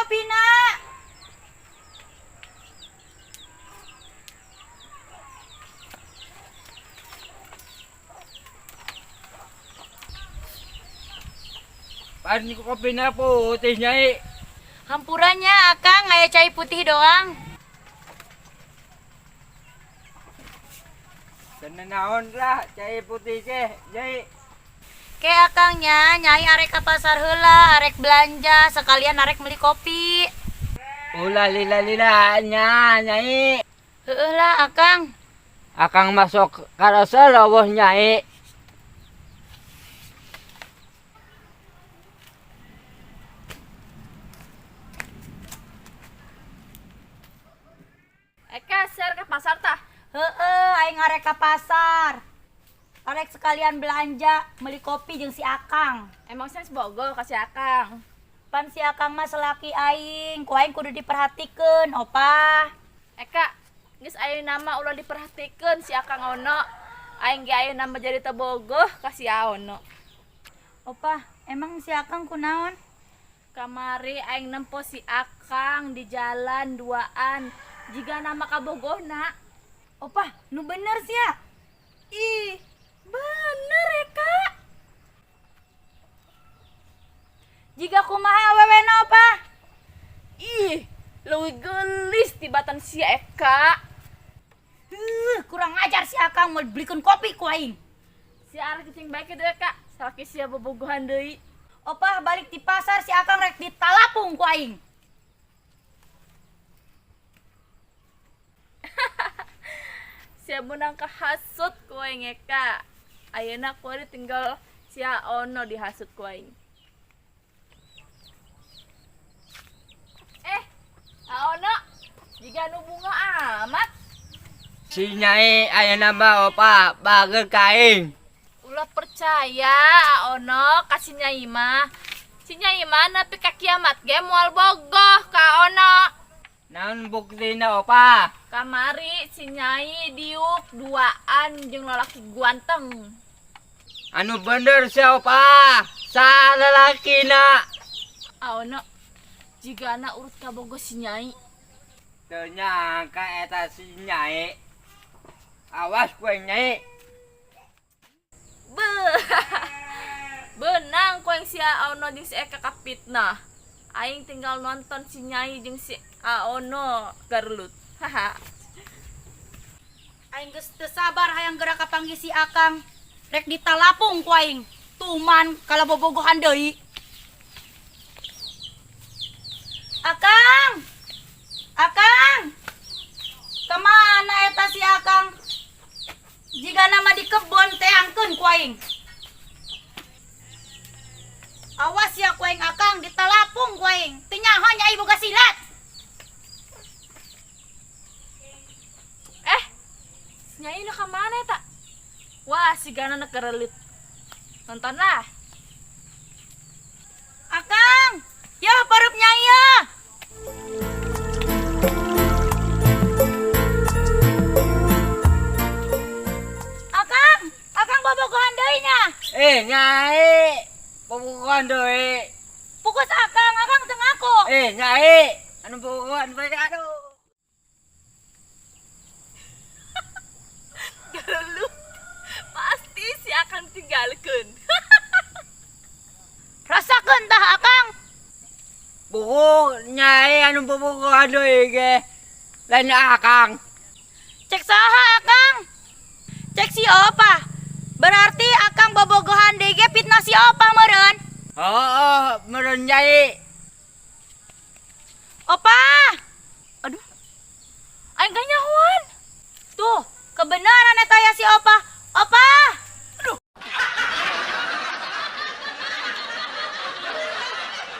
kopina. Pan kopi na putih, Nyai. Hampurannya Akang, aya cai putih doang. Teu naon lah cai putih teh, Nyai. Ke Akangnya, Nyai arek ke pasar heula, arek belanja, sekalian arek beli kopi. Ulah lila-lila nya, Nyai. Heeh lah Akang. Akang masuk karasa lawuh, Nyai. Eka share ke pasar tah. Heeh, aing arek ke pasar. Arek sekalian belanja, beli kopi jeung si Akang. Emang sih bogoh ka si Akang. Pan si Akang mah salaki aing, ku aing kudu diperhatikeun, Opa. Eka, geus ayeuna mah ulah diperhatikeun si Akang Ono. Aing ge ayeuna mah jadi teu bogoh ka si Ono. Opa, emang si Akang kunaon? Kamari aing nempo si Akang di jalan duaan. Jigana mah kabogohna. Opa, nu bener sia. Ih, bener Eka. Jiga kumaha awewena, Opa? Ih, leuwih geulis tibatan si Eka. Huh, kurang ajar si Akang mau belikan kopi ku aing. Si arek cicing bae kitu Eka, salaki sia bobogohan deui. Opa, balik di pasar si Akang rek ditalapung ku aing. Sia meunang kahasut ku aing Eka. Ayeuna kuari tinggal sia Ono dihasut ku aing. Eh, Ono, jiga nu bunga amat. Si Nyai ayeuna mah Opa bager ka aing. Ulah percaya Ono ka si Nyai mah. Si Nyai mah nepi ka kiamat ge moal bogoh ka Ono. Naon buktina, Opa? Kamari si Nyai diuk duaan jeung lalaki guanteng. Anu bener sia, Opa. Saha lalakina? Ono, jigana urut kabogoh si Nyai. Teu nyangka eta si Nyai. Awas kowe, Nyai. Beuh. Beunang ku aing si Ono jeung si Eka kapitnah. Aing tinggal nonton si Nyai jeung si Aono garelut. Haha. Aing geus teu sabar hayang geura kapanggih si Akang. Rek ditalapung ku aing. Tuman kalau bobogohan deui. Akang! Akang! Kemana eta si Akang? Jigana mah di kebon teangkeun ku aing. Awas ya ku aing Akang ditalapung ku aing. Teu nyaho Nyai boga silat. Eh, si Nyai nu ka mana eta? Wah, sigana nu garelut. Nonton lah. Akang! Ya pareup Nyai ya. Akang, Akang bobogohan deui nya. Eh, Nyai. Bobogohan deui. Pukus Akang, Akang teu ngaku. Eh, Nyai. Anu bobogohan bae aduh. Garelut. Pasti si Akang tinggalkeun. Rasakeun tah Akang. Buku Nyai anu bobogohan deui ge. Lain Akang. Cek saha Akang? Cek si Opa. Berarti Akang bobogohan deui ge fitnah si Opa meureun. Oh, meureun Nyai. Opa.